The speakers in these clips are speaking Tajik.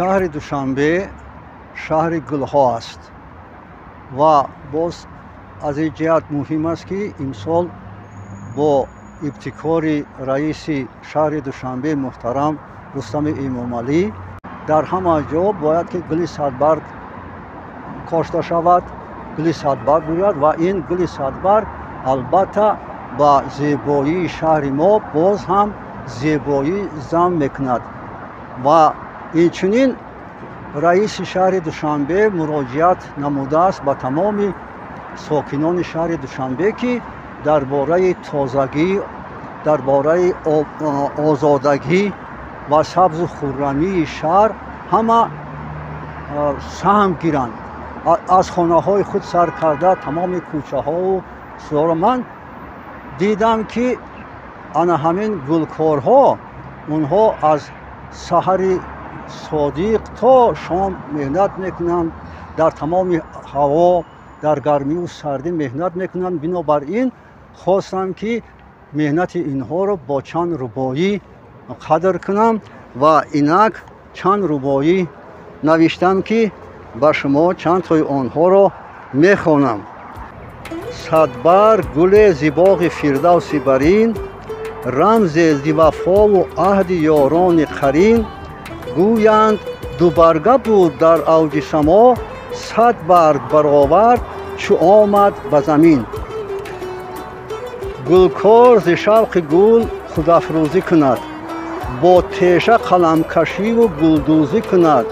Шаҳри Душанбе шаҳри гулҳо аст ва боз аз ин ҷиҳат муҳим аст, ки имсол бо ибтикори раиси шаҳри Душанбе муҳтарам Рустами Эмомалӣ дар ҳама ҷо бояд ки гули садбарг кошта шавад, гули садбарг гӯяд ва ин гули садбарг албатта ба зебоии шаҳри мо боз ҳам зебоӣ зам мекунад. Ва инчунин раиси шаҳри Душанбе муроҷиат намудааст ба тамоми сокинони шаҳри Душанбе, ки дар бораи тозагӣ, дар бораи озодагӣ ва сабзу хуррамии шаҳр ҳама саҳм гиранд. Аз хонаҳои худ сар карда тамоми кӯчаҳову суро ман дидам, ки ана ҳамин гулкорҳо онҳо аз саҳари содиқ то шом меҳнат мекунанд, дар тамоми ҳаво, дар гармию сардӣ меҳнат мекунанд. Бинобар ин хостам, ки меҳнати инҳоро бо чанд рубоӣ қадр кунам ва инак чанд рубоӣ навиштам, ки ба шумо чанд тои онҳоро мехонам. Садбарг гуле зи боғи фирдавси барин, рамзе зи вафову аҳди ёрони қарин. Гӯянд дубарга буд дар авҷи само, сад барг баровард чу омад ба замин. Гулкор зи шавқи гул худафрӯзӣ кунад, бо теша қаламкашиву гулдӯзӣ кунад.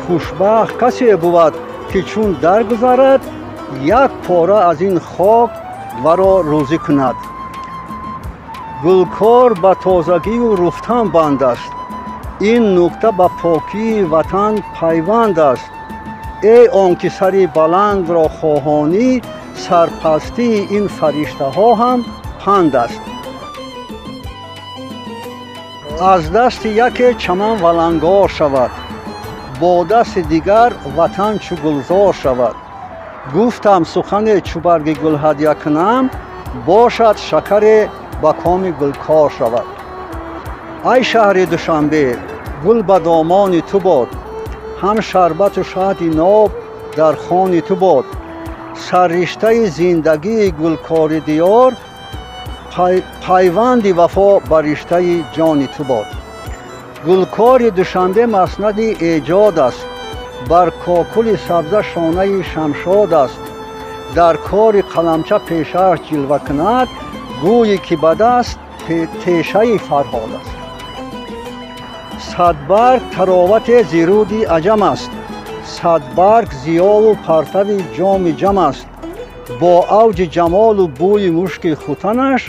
Хушбахт касе бувад, ки чун даргузарад, як пора аз ин хок варо рӯзӣ кунад. Гулкор ба тозагию руфтан банд аст, ин нукта ба покии ватан пайванд аст. Эй он ки сари баландро хоҳонӣ, сарпастии ин фариштаҳо ҳам панд аст. Аз дасти яке чаман валангор шавад, бо дасти дигар ватан чу гулзор шавад. Гуфтам сухане чу барги гул ҳадя кунам, бошад шакаре ба коми гулкор шавад. Ай шаҳри Душанбе, гул ба домони ту бод, ҳам шарбату шаҳди ноб дар хони ту бод. Сарриштаи зиндагии гулкори диёр, пайванди вафо ба риштаи ҷони ту бод. Гулкори Душанбе маснади эҷод аст, бар кокули сабза шонаи шамшод аст. Дар кори қаламча пешааш ҷилва кунад, гӯе ки ба даст тешаи Фарҳод аст. Садбарг таровате зи руди аҷам аст, садбарг зиёву партави ҷоми ҷам аст. Бо авҷи ҷамолу бӯи мушки хутанаш,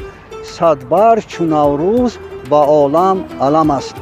садбарг чу Наврӯз ба олам алам аст.